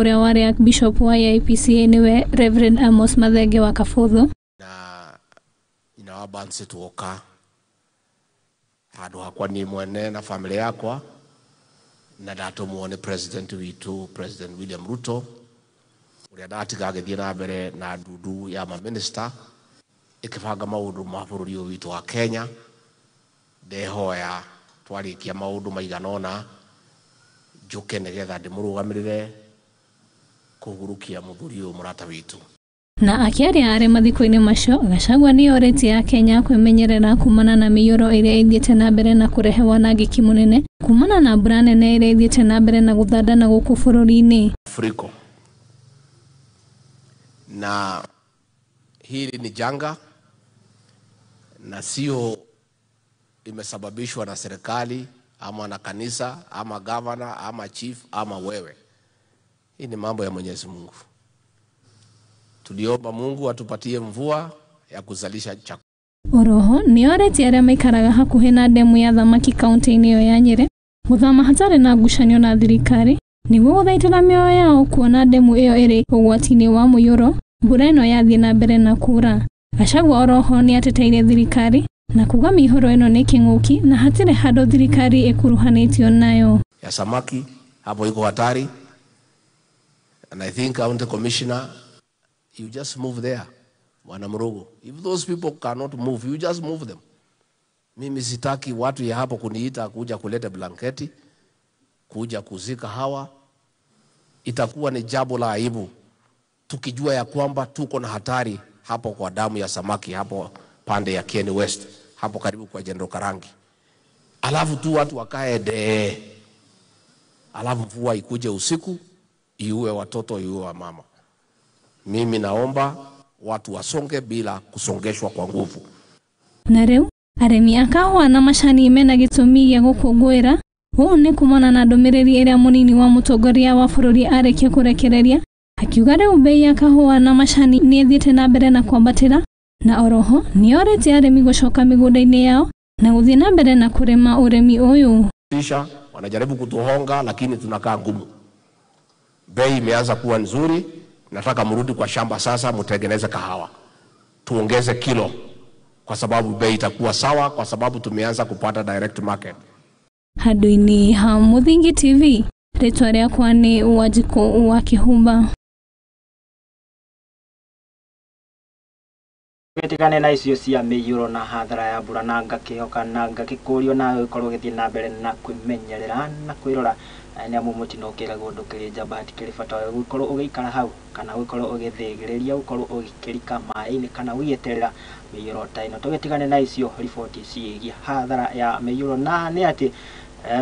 ũrĩa warĩ Archbishop wa AIPCA nĩwe Reverend Amos Mathenge wa Kabuthu. Na nyina wa Bansi tuoka handũ hakwa ni mwene na family yakwa na ndatũmwo nĩ president witũ President William Ruto ũrĩa ndatiga agĩthiĩ na mbere na ndundu ya maminista ĩkĩbanga maũndũ ma bũrũri ũyũ witũ wa Kenya. Ndehoya twarĩkia maũndũ maigana ũna njũke nĩgetha ndĩmũrũgamĩrĩre kũhurukia mũthuri ũyũ mũrata witũ. Na akĩaria arĩ mathiko-inĩ macio, Gachagua nĩ orĩtie Akenya kwĩmenyerera kumana na mĩiyũro ĩrĩa ĩthiĩte na mbere na kũrehe wanangĩki mũnene kumana na mbura nene ĩrĩa ĩthiĩte na mbere na gũthandana gũkũ bũrũri-inĩ. Mafuriko. Na hili ni janga na sio imesababishwa na serikali ama na kanisa ama governor ama chief ama wewe. Hii ni mambo ya Mwenyezi Mungu. Tuliomba Mungu atupatie mvua ya kuzalisha chakula. Oroho nĩ orĩtie arĩa maikaraga hakuhĩ na ndemu ya thamaki kaunti-inĩ ĩyo ya Nyĩrĩ gũthama hatarĩ na ngucanio na thirikari nĩguo gũthaitĩra mĩoyo yao kuona ndemu ĩyo ĩrĩ ũgwati-inĩ wa mũiyũro mbura ĩno yathiĩ na mbere na kura. Gachagua oroho nĩ ateteire thirikari na kuga mĩihũro ĩno nĩ kĩng'ũki na hatirĩ handũ thirikari ĩkuruhanĩtio nayo. Ya samaki hapo iko hatari, and I think county commissioner, you just move there, Bwana Mrugo. If those people cannot move, you just move them. Mimi sitaki watu ya hapo kuniita kuja kuleta blanketi, kuja kuzika hawa. Itakuwa ni jambo la aibu tukijua ya kwamba tuko na hatari hapo kwa damu ya samaki hapo pande ya Kieni West, hapo karibu kwa General Karangi. Alafu tu watu wakae de, alafu mvua ikuje usiku iue watoto iue wamama. Mimi naomba watu wasonge bila kusongeshwa kwa nguvu. Na rĩu arĩmi a kahũa na macani mena gĩtũmi gĩa gũkũngũĩra. Ũũ nĩ kumana na ndũmĩrĩri ĩrĩa mũnini wa mũtongoria wa bũrũri arĩkia kũrekereria akiuga rĩu bei ya kahũa na macani nĩ ĩthiĩte na mbere na kwambatĩra, na oroho nĩ orĩtie arĩmi gũcoka mĩgũnda-inĩ yao na gũthiĩ na mbere na kũrĩma ũrĩmi ũyũ. Kisha wanajaribu kutuhonga, lakini tunakaa ngumu. Bei imeanza kuwa nzuri. Nataka mrudi kwa shamba sasa, mtengeneze kahawa, tuongeze kilo, kwa sababu bei itakuwa sawa, kwa sababu tumeanza kupata direct market. Handũ-inĩ ha Mũthingi TV, rĩtwa rĩakwa nĩ Wanjikũ wa Kĩhumba. Gĩtigane na icio cia mĩiyũro na hathara ya mbura na ngakĩhoka na ngakĩkũrio na gũkorwo gĩthiĩ na mbere na kwĩmenyerera na kwĩrora nĩ amu mũtino ũkĩragwo ndũkĩrĩ njamba hatikĩrĩ bata wa gũkorwo ũgĩikara hau kana gũkorwo ũgĩthĩgĩrĩria gũkorwo ũgĩkĩrika maĩ-inĩ kana ũgĩeterera mĩiyũro ta ĩno. Tũgĩtigane na icio riboti ciĩgiĩ hathara ya mĩiyũro na nĩ atĩ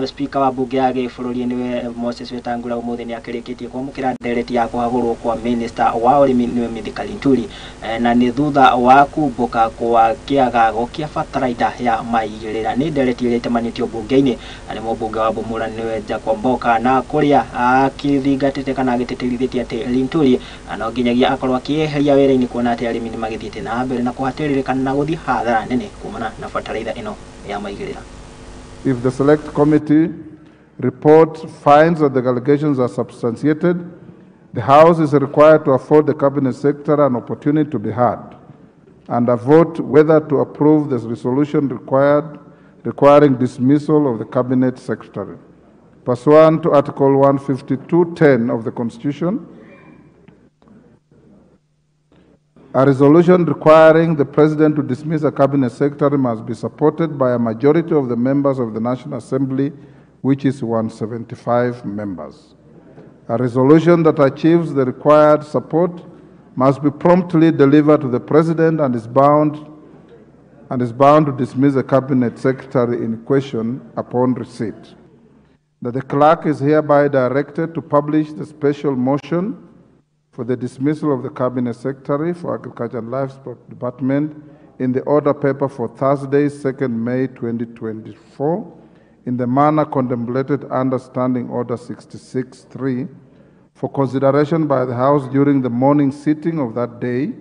Speaker wa bunge ya gĩbũrũri nĩwe Moses Wetangula ũmũthĩ nĩ akĩrĩkĩtie kwamũkĩra ndereti ya kũhagũrwo kwa minister wa ũrĩmi nĩwe Mithika Linturi, na nĩ thutha wa kumbũka kwa kĩagago kĩa bataraitha ya maigĩrĩra. Nĩ ndereti ĩrĩa ĩtamanĩtio bunge-inĩ na nĩ mũmbunge wa Bumula nĩwe Jack Wamboka, na kũrĩa akĩthingatĩte kana agĩtĩtĩrithĩtie atĩ Linturi no nginyagia akorwo akĩeheria wĩra-inĩ kuona atĩ arĩmi nĩ magĩthiĩte na mbere na kũhatĩrĩrĩka na gũthiĩ hathara nene kumana na bataraitha ĩno ya maigĩrĩra. If the Select Committee report finds that the allegations are substantiated, the House is required to afford the Cabinet Secretary an opportunity to be heard and a vote whether to approve this resolution requiring dismissal of the Cabinet Secretary. Pursuant to Article 152.10 of the Constitution, a resolution requiring the President to dismiss a Cabinet Secretary must be supported by a majority of the members of the National Assembly, which is 175 members. A resolution that achieves the required support must be promptly delivered to the President and is bound to dismiss the Cabinet Secretary in question upon receipt. That the clerk is hereby directed to publish the special motion for the dismissal of the Cabinet Secretary for Agriculture and Livestock Department in the order paper for Thursday, 2nd May 2024, in the manner contemplated under Standing Order 66-3, for consideration by the House during the morning sitting of that day,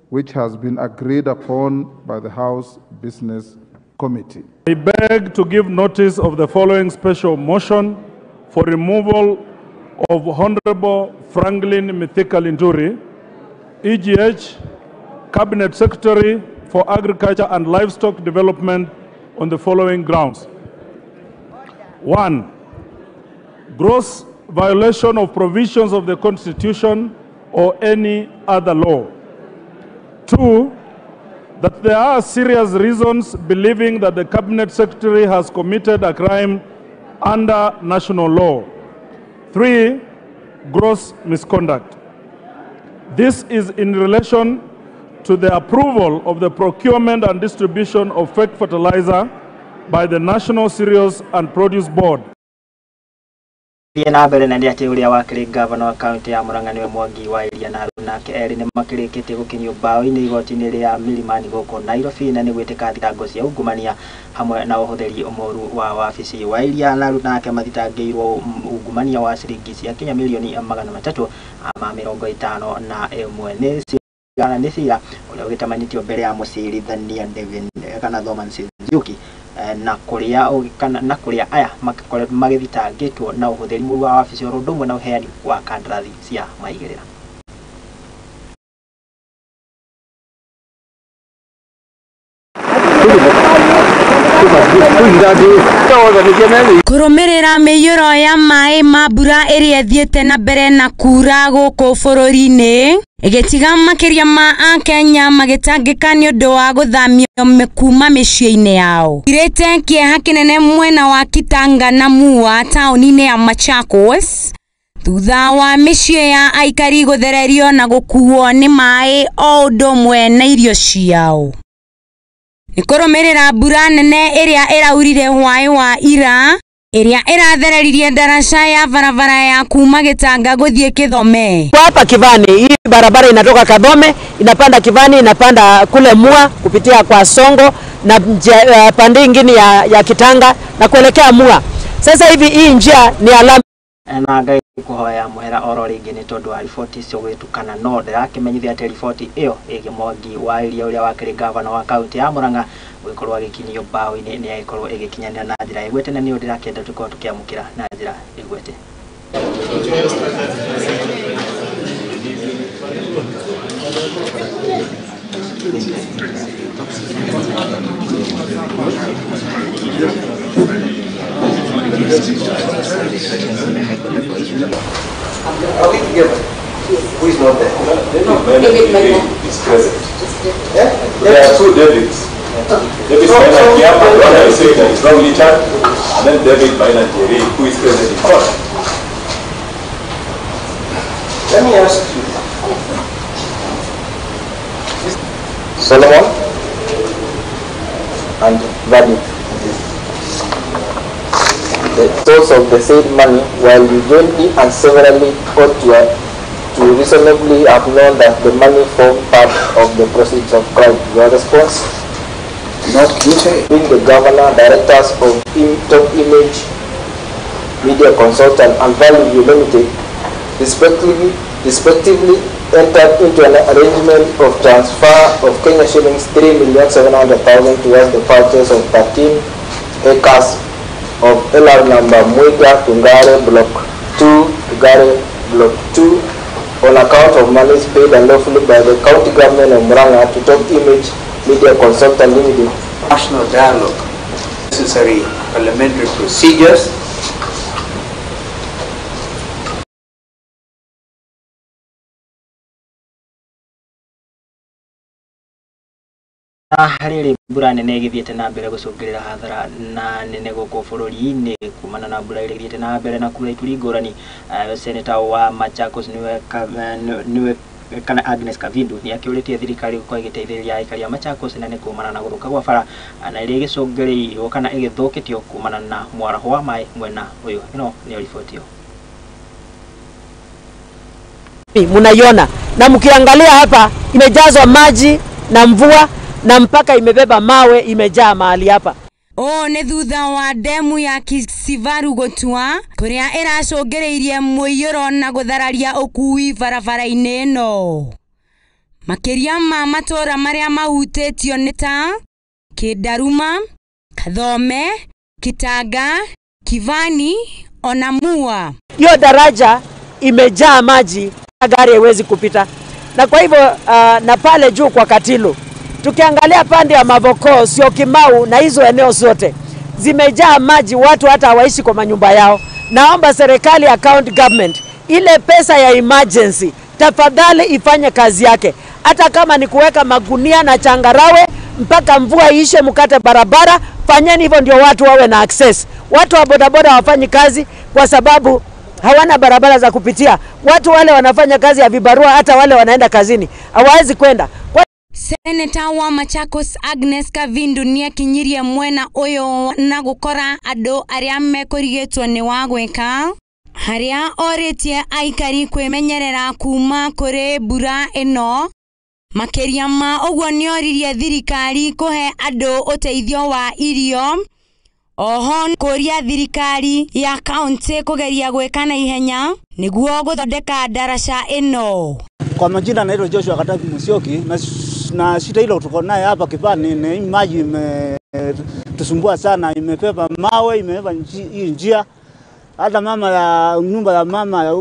which has been agreed upon by the House Business Committee. I beg to give notice of the following special motion for removal of Honorable Franklin Mithika Linturi, EGH, Cabinet Secretary for Agriculture and Livestock Development on the following grounds. 1, gross violation of provisions of the Constitution or any other law. 2, that there are serious reasons believing that the Cabinet Secretary has committed a crime under national law. 3, gross misconduct. This is in relation to the approval of the procurement and distribution of fake fertilizer by the National Cereals and Produce Board. Na mbere na nĩ atĩ ũrĩa wakĩrĩ gavana wa kaunti ya Murang'a nĩwe Mwangi wa Iria na nake erĩ nĩ makĩrĩkĩtie gũkinyio mbaũ-inĩ igoti-inĩ rĩa Milimani gũkũ Nairobi na nĩ gwĩtĩka thitango cia ungumania hamwe na ũhũthĩri mũru wa wabici. Wa Iria na nake mathitangĩirwo ungumania wa ciringi cia Kenya milioni 351 nĩ cira ũrĩa ũgĩtamanĩtio mbere ya mũcirithania David kana Thomas Nzioki na kuria aya magĩthitangĩtwo na ũhũthĩri mũru wa wabici oro ũndũ ũmwe na ũheani wa kandarathi cia maigĩrĩra. Kũrũmĩrĩra mĩiyũro ya maĩ ma mbura ĩrĩa ĩthiĩte na mbere na kura gũkũ bũrũri-inĩ ĩgĩtiga makĩria ma akenya magĩtangĩka nĩ ũndũ wa gũthamio kuma mĩciĩ-inĩ yao. Irĩte kĩeha kĩnene mwena wa Kitanga na Mua taũni-inĩ ya Machakos thutha wa mĩciĩ ya aikari gũthererio na gũkuo nĩ maĩ o ũndũ ũmwe na irio ciao. Nĩ kũrũmĩrĩra mbura nene ĩrĩa ĩraurire hwaĩ wa ira ĩrĩa ĩrathereririe ndaraca ya barabara ya kuma Gĩtanga gũthiĩ Kithome. Hapa Kivani, hii barabara inatoka Kathome inapanda Kivani inapanda kule Mua kupitia kwa Songo na pande nyingine ya Kitanga na kuelekea Mua. Sasa hivi hii njia ni alama na ngai kuhoya muhera oro ringi ni tondu wa riboti icio gwitukana no ndirakimenyithia ati riboti iyo igi Mwangi wa Iria uria wakiri gavana wa kaunti ya Murang'a gwikorwo agikinyio mbaũ-inĩ ni agikorwo igikinyanira na njira igwete na ni ndirakienda tukorwo tukiamukira na njira igwete. Are we together? Who is not there? David is present. Yeah? There are two Davids. David Maina Kiama, the one I say that is wrongly charged, and then David Maina Njeri, who is present in court. Let me ask you. Solomon and Vadim, the source of the said money, while you jointly and severally ought to reasonably have known that the money formed part of the proceeds of crime. Your response? Not guilty. Being the governor, directors of Top Image Media Consultant and Value Limited, respectively entered into an arrangement of transfer of Kenya shillings 3,700,000 towards the purchase of 13 acres of LR number Muiga Tungare Block 2, Tungare Block 2, on account of monies paid unlawfully by the county government of Murang'a to Top Image Media Consultant Limited. National dialogue, necessary parliamentary procedures. Rĩrĩ mbura nene ĩgĩthiĩte na mbere gũcũngĩrĩra hathara na nene gũkũ bũrũri-inĩ kumana na mbura ĩrĩa ĩgĩthiĩte na mbere na kura ituri ngũrani. Senator wa Machakos niwe kana Agnes Kavindu ni akĩũrĩtie thirikari gũkorwo ĩgĩteithĩrĩria aikari a Machakos na nĩ kumana na gũthũka gwa bara na ĩrĩa ĩgĩcũngĩrĩirio kana ĩgĩthũkĩtio kumana na mwaraho wa maĩ mwena ũyũ. Ĩno nĩyo riboti ĩyo. Mnaiona na mkiangalia hapa imejazwa maji na mvua na mpaka imebeba mawe, imejaa mahali hapa. O nĩ thutha wa demu ya Kisivaru gũtua kũrĩa ĩracũngĩrĩirie mũiyũro na gũthararia ũkui barabara-inĩ ĩno. Makĩria ma matũra marĩa mahutĩtio nĩ ta Kĩndaruma, Kathome, Kitanga, Kivani ona Mua. Hiyo daraja imejaa maji, gari haiwezi kupita. Na kwa hivyo na pale juu kwa Katilu, tukiangalia pande ya Mavoko, Syokimau na hizo eneo zote zimejaa maji, watu hata hawaishi kwa manyumba yao. Naomba serikali ya county government, ile pesa ya emergency tafadhali ifanye kazi yake, hata kama ni kuweka magunia na changarawe mpaka mvua iishe, mkate barabara. Fanyeni hivyo ndio watu wawe na access. Watu wa bodaboda hawafanyi kazi kwa sababu hawana barabara za kupitia. Watu wale wanafanya kazi ya vibarua, hata wale wanaenda kazini hawawezi kwenda. Seneta wa Machakos Agnes Kavindu nĩakinyirie mwena ũyũ na gũkora andũ arĩa mekũrigĩtwo nĩ wa gwĩka harĩa orĩtie aikari kwĩmenyerera kuma kũrĩ mbura ĩno. Makĩria ma ũguo nĩoririe thirikari kũhe andũ ũteithio wa irio, oho kũria thirikari ya kaunti kũgeria gwĩka na ihenya nĩguo gũthondeka ndaraca ĩno. Kwa majina naitwa Joshua Katavi Musyoki, na shida hilo tuko naye hapa Kivani ni maji imetusumbua sana, imepepa mawe, imebeba hii njia. Hata mama ya nyumba ya mama ya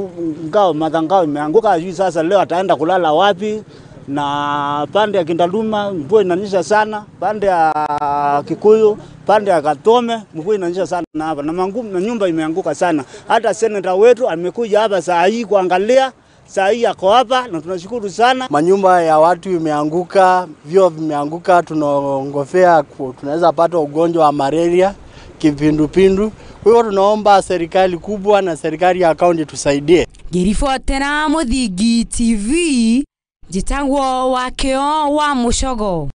ngao madhangao imeanguka, hii sasa leo ataenda kulala wapi? Na pande ya Kindaluma mvua inanyesha sana, pande ya Kikuyu, pande ya Katome mvua inanyesha sana hapa, na na nyumba imeanguka sana. Hata senator wetu amekuja hapa saa hii kuangalia, saa hii ako hapa na tunashukuru sana. Manyumba ya watu imeanguka, vyoo vimeanguka, tunaongofea tunaweza pata ugonjwa wa malaria, kipindupindu. Kwa hiyo tunaomba serikali kubwa na serikali ya kaunti tusaidie. Ngĩribotera Mũthingi TV, njĩtagwo Wakĩo wa Mũcogo.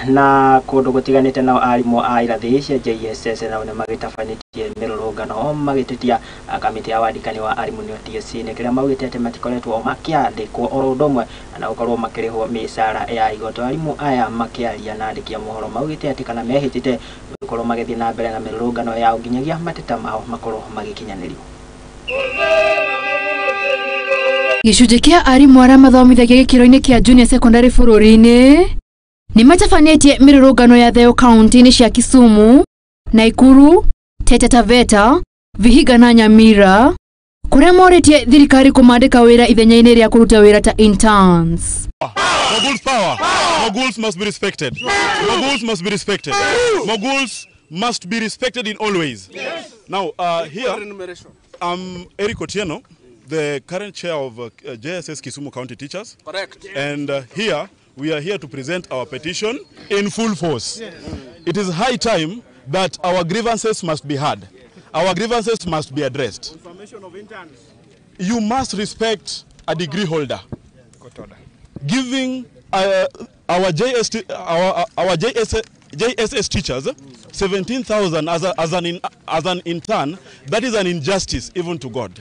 Na kũndũ gũtiganĩte nao arimũ a irathi cia JSS nao nĩ magĩtabanĩtie mĩrũrũngano magĩtetia kamĩtĩ ya wandĩkani wa arimũ nĩo TSC nĩ kĩrĩa maugĩte atĩ matikoretwo makĩandĩkwo oro ũndũ ũmwe na gũkorwo makĩrĩhwo mĩcara ya igoto. Arimũ aya makĩaria na andĩki a mohoro maugĩte atĩ kana mehĩtĩte gũkorwo magĩthiĩ na mbere na mĩrũrũngano yao nginyagia mateta mao makorwo magĩkinyanĩrio. Gĩcunjĩ kĩa arimũ arĩa mathomithagia gĩkĩro-inĩ kĩa junior secondary bũrũri-inĩ nĩ matabanĩtie mĩrũrũngano ya thayũ kaunti-inĩ cia Kisumu, Naikuru, Taita Taveta, Vihiga na Nyamira, kũrĩa morĩtie thirikari kũmandĩka wĩra ithenya-inĩ rĩa kũruta wĩra ta interns. Moguls power. Moguls must be respected. Moguls must be respected. Moguls must be respected in all ways. Now, here, I'm Eric Otieno, the current chair of JSS Kisumu County Teachers. Correct. And here, we are here to present our petition in full force. Yes. It is high time that our grievances must be heard. Yes. Our grievances must be addressed. Information of interns. You must respect a degree holder. Yes. Giving our JSS teachers 17,000 as an intern, that is an injustice even to God.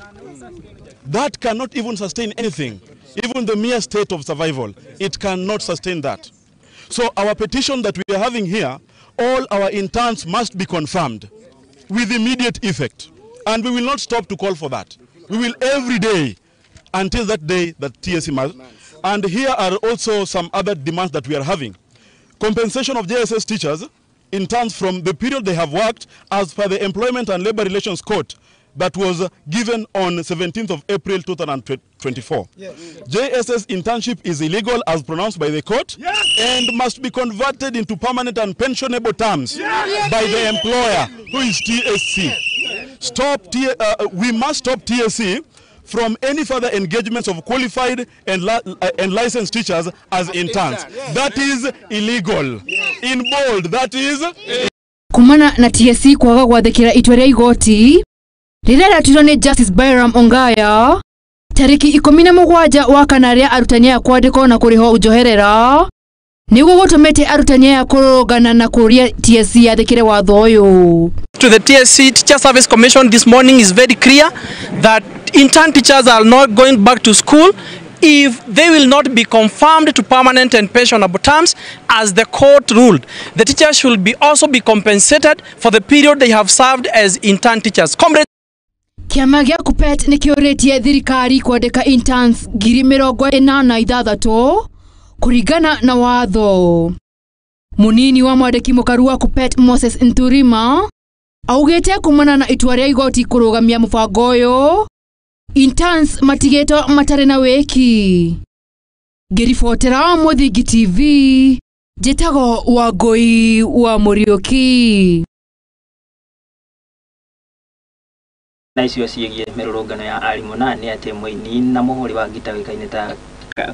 That cannot even sustain anything. Even the mere state of survival, it cannot sustain that. So our petition that we are having here, all our interns must be confirmed with immediate effect. And we will not stop to call for that. We will every day until that day that TSC must. And here are also some other demands that we are having. Compensation of JSS teachers, interns from the period they have worked as per the Employment and Labor Relations Court that was given on 17th of April 2024. Yes. JSS internship is illegal as pronounced by the court, yes, and must be converted into permanent and pensionable terms, yes, by the employer, who is TSC. Yes. We must stop TSC from any further engagements of qualified and licensed teachers as interns. Yes. That is illegal. Yes. In bold, that is... Kumana na TSC kwaga gwathĩkĩra itua rĩa igoti rĩrĩa rĩatuirwo nĩ Justice Byram Ongaya tarĩki 17 wa kana rĩa arutani aya kwandĩkwo na kũrĩhwo njoherera nĩguo gũtũmĩte arutani aya kũrũrũngana na kũũria TSC yathĩkĩre watho ũyũ. To the TSC Teacher Service Commission this morning is very clear that intern teachers are not going back to school if they will not be confirmed to permanent and pensionable terms as the court ruled. The teachers should be also be compensated for the period they have served as intern teachers. Comrades, Kĩama gĩa KUPPET nĩkĩũrĩtie thirikari kwandĩka interns 86,000 kũringana na watho. Mũnini wa mwandĩki mũkaru wa KUPPET Moses Nturima Augĩte kumana na itua rĩa igoti kũrũgamia mũbango ũyũ, interns matigĩtwo matarĩ na wĩki. Ngĩribotera Mũthingi TV, njĩtagwo Wangũi wa Mũriũki. Na icio ciĩgiĩ mĩrũrũngano ya arimũ na nĩ atĩ mũini na mũhũri wa ngita wĩkaine ta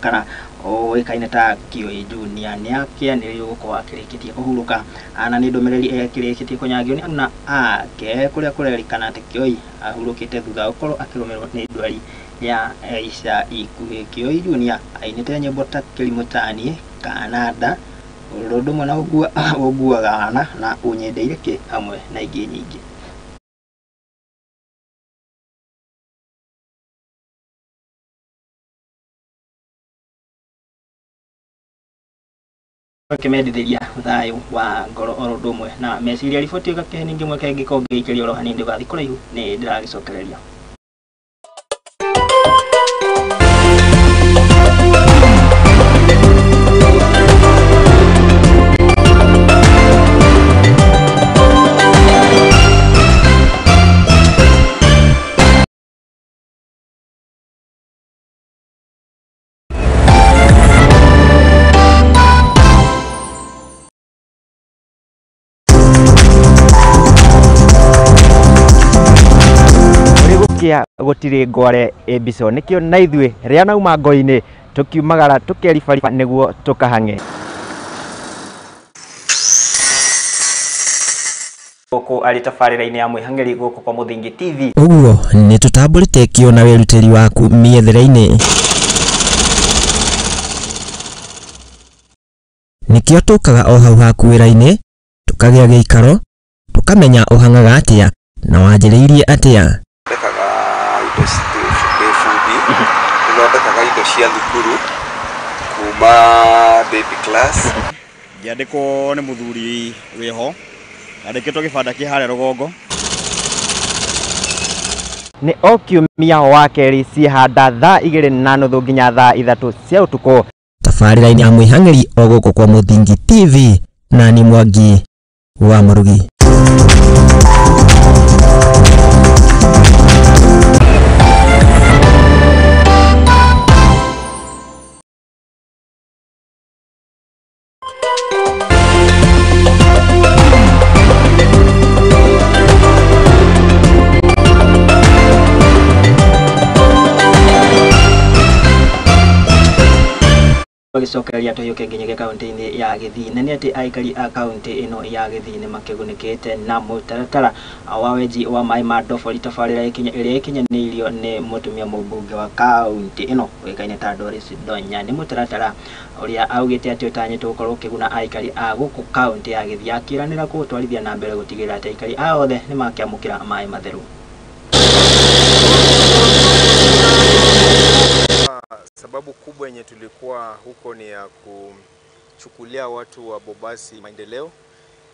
kana ũĩkaine ta Kioi Junior nĩ akĩanĩrĩirwo gũkorwo akĩrĩkĩtie kũhurũka na nĩ ndũmĩrĩri ĩkĩrĩkĩtie kũnyangio nĩ aruna ake kũrĩa kũrerĩkana atĩ Kioi ahurũkĩte thutha wa gũkorwo akĩrũmĩrĩrwo nĩ ndwari ya ica ikuhĩ. Kioi Junior ainĩte nyĩmbo ta Kĩrimũ Taniĩ, Kananda, ũndũ ũmwe na ũnguaga na ũnyendeire kĩ hamwe na ingĩ nyingĩ. Kĩmendithĩria thayũ wa ngoro oro ũndũ ũmwe na meciria. Riboti ĩyo gakĩhe ningĩ mweke ngĩkorwo ngĩikĩria oro hanini ndũgathiĩ kũraihu nĩ ndĩragĩcokereria. Gũtirĩ ngware ĩmbico nĩkĩo na ithuĩ rĩa nauma ngo-inĩ tũkiumagara tũkeribariba nĩguo tũkahang'e. Gũkũ arĩ tabarĩra-inĩ ya mwĩhang'ĩri gũkũ kwa Mũthingi TV. Ũguo nĩ tũtambũrĩte kĩo na wĩrutĩri waku mĩethere-inĩ. Nĩkĩo tũkaga o hau haku wĩra-inĩ, tũkagĩa gĩikaro, tũkamenya ũhang'aga atĩa na wanjĩrĩirie atĩa. Thondekaga indo cia thukuru kuma baby class. Ngĩandĩkwo nĩ mũthuri wĩho, andĩkĩtwo gĩbanda kĩ harĩa rũgongo. Nĩ o kiumia wa kerĩ ciĩhanda thaa 2:30 nginya thaa 3 cia ũtukũ. Tabarĩra-inĩ ya mwĩhang'ĩri o gũkũ kwa Mũthingi TV na ni Mwangi wa Mũrugi. Gĩcokereria tũhiũke nginyagia kaunti-inĩ ya Gĩthii na nĩ atĩ aikari a kaunti ĩno ya Gĩthii nĩ makĩgunĩkĩte na mũtaratara wa wenji wa maĩ ma ndobori tabarĩra ĩrĩa ĩkinyanĩirio nĩ mũtumia mũmbunge wa kaunti ĩno ũĩkaine ta Doris Donya. Nĩ mũtaratara ũrĩa augĩte atĩ ũtanyĩtwo gũkorwo ũkĩguna aikari a gũkũ kaunti ya Gĩthii, akĩranĩra kũũtwarithia na mbere gũtigĩrĩra atĩ aikari a othe nĩ makĩamũkĩra maĩ matheru. Sababu kubwa yenye tulikuwa huko ni ya kuchukulia watu wa Bobasi maendeleo,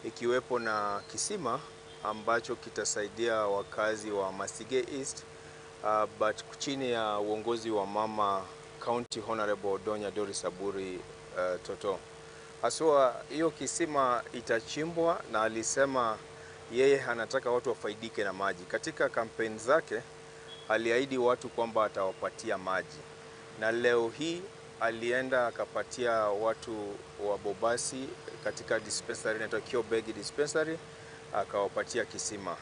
ikiwepo na kisima ambacho kitasaidia wakazi wa Masige East, but chini ya uongozi wa mama County Honorable Donya Doris Aburi Toto. Haswa hiyo kisima itachimbwa, na alisema yeye anataka watu wafaidike na maji. Katika kampeni zake aliahidi watu kwamba atawapatia maji, na leo hii alienda akapatia watu wa Bobasi katika dispensary inaitwa Kiobegi Dispensary, akawapatia kisima.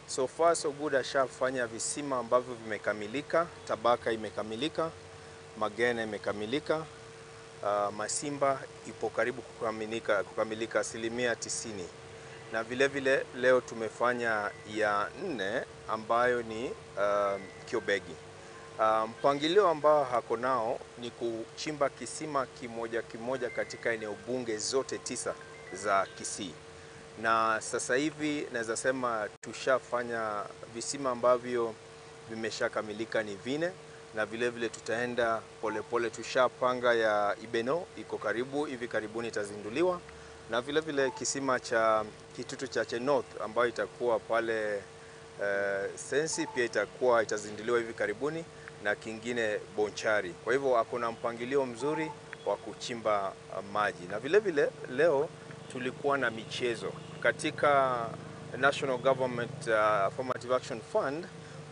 So far so good, ashafanya visima ambavyo vimekamilika. Tabaka imekamilika, Magena imekamilika, Masimba ipo karibu kukamilika 90%. Na vile vile leo tumefanya ya 4 ambayo ni Kiobegi. Mpangilio ambao hako nao ni kuchimba kisima kimoja kimoja katika eneo bunge zote 9 za Kisii. Na sasa hivi naweza sema tushafanya visima ambavyo vimeshakamilika ni 4, na vile vile tutaenda polepole. Tushapanga ya Ibeno iko karibu, hivi karibuni itazinduliwa, na vile vile kisima cha Kitutu Chache North ambayo itakuwa pale Sensi pia itakuwa itazinduliwa hivi karibuni, na kingine Bonchari. Kwa hivyo akona mpangilio mzuri wa kuchimba maji. Na vile vile leo tulikuwa na michezo katika National Government Affirmative Action Fund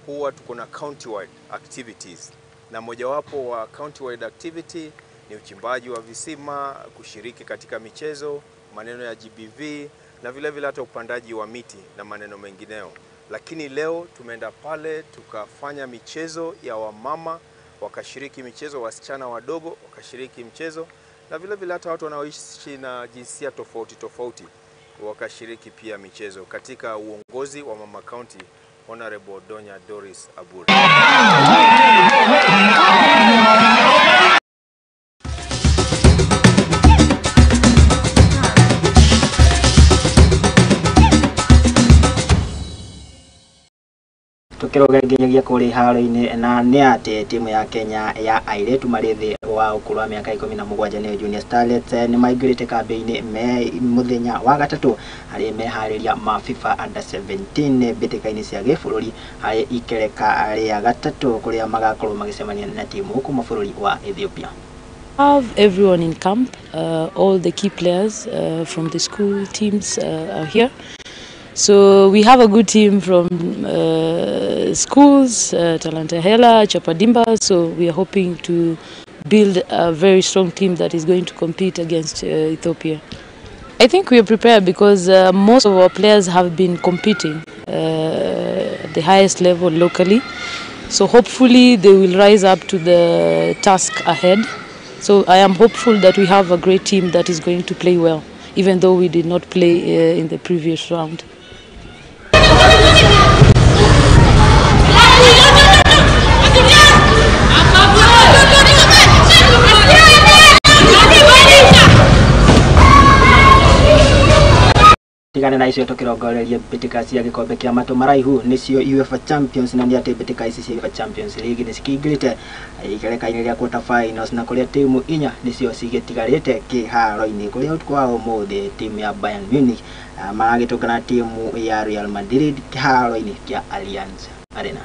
huwa tuko na county-wide activities, na mojawapo wa county-wide activity ni uchimbaji wa visima, kushiriki katika michezo, maneno ya GBV na vile vile hata upandaji wa miti na maneno mengineo. Lakini leo tumeenda pale tukafanya michezo ya wamama, wakashiriki michezo, wasichana wadogo wakashiriki mchezo, na vile vile hata watu wanaoishi na jinsia tofauti tofauti wakashiriki pia michezo katika uongozi wa Mama County Honorable Donya Doris Aburi. Tukiroga nginyagia kũrĩa iharo-inĩ na nĩ atĩ timu ya Kenya ya airĩtu marĩ thĩ wa ũkũrũ wa mĩaka 17 nĩyo Junior Starlets nĩ maingĩrĩte kambĩ-inĩ me mũthenya wa gatatũ harĩ meharĩria ma FIFA Under 17 mbĩtĩka-inĩ cia gĩbũrũri harĩ ikereka rĩa gatatũ kũrĩa magakorwo magĩcemania na timu kuma bũrũri wa Ethiopia. Have everyone in camp, all the key players from the school teams are here. So we have a good team from schools, Talanta Hela, Chapadimba, so we are hoping to build a very strong team that is going to compete against Ethiopia. I think we are prepared because most of our players have been competing at the highest level locally. So hopefully they will rise up to the task ahead. So I am hopeful that we have a great team that is going to play well, even though we did not play in the previous round. Tigana na icio tukirongoreria mbĩtĩka cia gĩkombe kĩa matũ maraihu nĩcio UEFA Champions na nĩ atĩ mbĩtĩka ici cia UEFA Champions League nĩ cikĩingĩrĩte ikereka-inĩ rĩa quarter finals na kũrĩa timu inya nĩcio cigĩtigarĩte kĩharo-inĩ kũrĩa ũtukũ wa ũmũthĩ timu ya Bayern Munich maragĩtũngana timu ya Real Madrid kĩharo-inĩ kĩa Allianz Arena.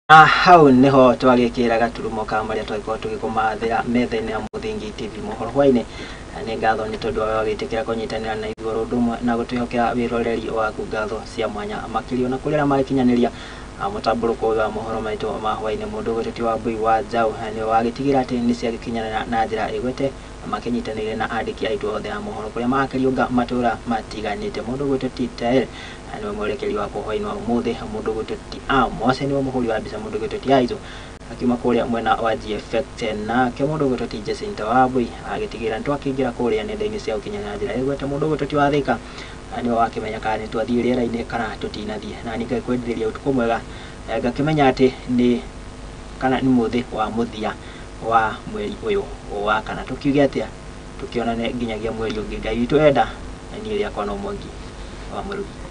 Na hau niho twagĩkĩra gaturumo ka marĩa twagĩkorwo tũgĩkũmathĩra metha-inĩ ya Mũthingi TV mohoro hwainĩ. Nĩ ngatho nĩ tondũ wa wagĩtĩkĩra kũnyitanĩra na ithuĩ oro ũndũ ũmwe na gũtwĩhokera wĩroreri waku, ngatho cia mwanya makĩria na kũrĩa magĩkinyanĩria mũtambũrũko ũyũ wa mohoro maitũ ma hwainĩ. Mũndũ ũgwĩtwo wa Mbui wa Njaũ nĩ wagĩtigĩra atĩ nĩ ciagĩkinyanĩra na njĩra ĩgwete makĩnyitanĩire na andĩki aitũ othe a mohoro kũrĩa makĩriũnga matũra matiganĩte. Mũndũ ũgwĩtwo T Tael nĩwe mwerekeri wakwa hwainĩ wa ũmũthĩ, mũndũ ũgwĩtwo T Amos nĩwe mũhũri wa mbica, mũndũ ũgwĩtwo T Aizo akiuma kũrĩa mwena wa GFX, nake mũndũ ũgwĩtwo T Jacinta Wambui agĩtigĩra nĩtwakĩingĩra kũrĩa nenda-inĩ cia ũkinyanĩria na njĩra ĩgwete. Mũndũ ũgwĩtwo T Wathĩka nĩwe wakĩmenya kana nĩtwathiĩ rĩera-inĩ kana tũtinathiĩ, na niĩ ngakwendereria ũtukũ mwega ngakĩmenya atĩ nĩ kana nĩ mũthĩ wa mũthia wa mweri ũyũ wa kana. Tũkiuge atĩa, tũkĩonane nginyagia mweri ũngĩ Ngai witũ enda, na niĩ rĩakwa no Mwangi wa Mũrugi.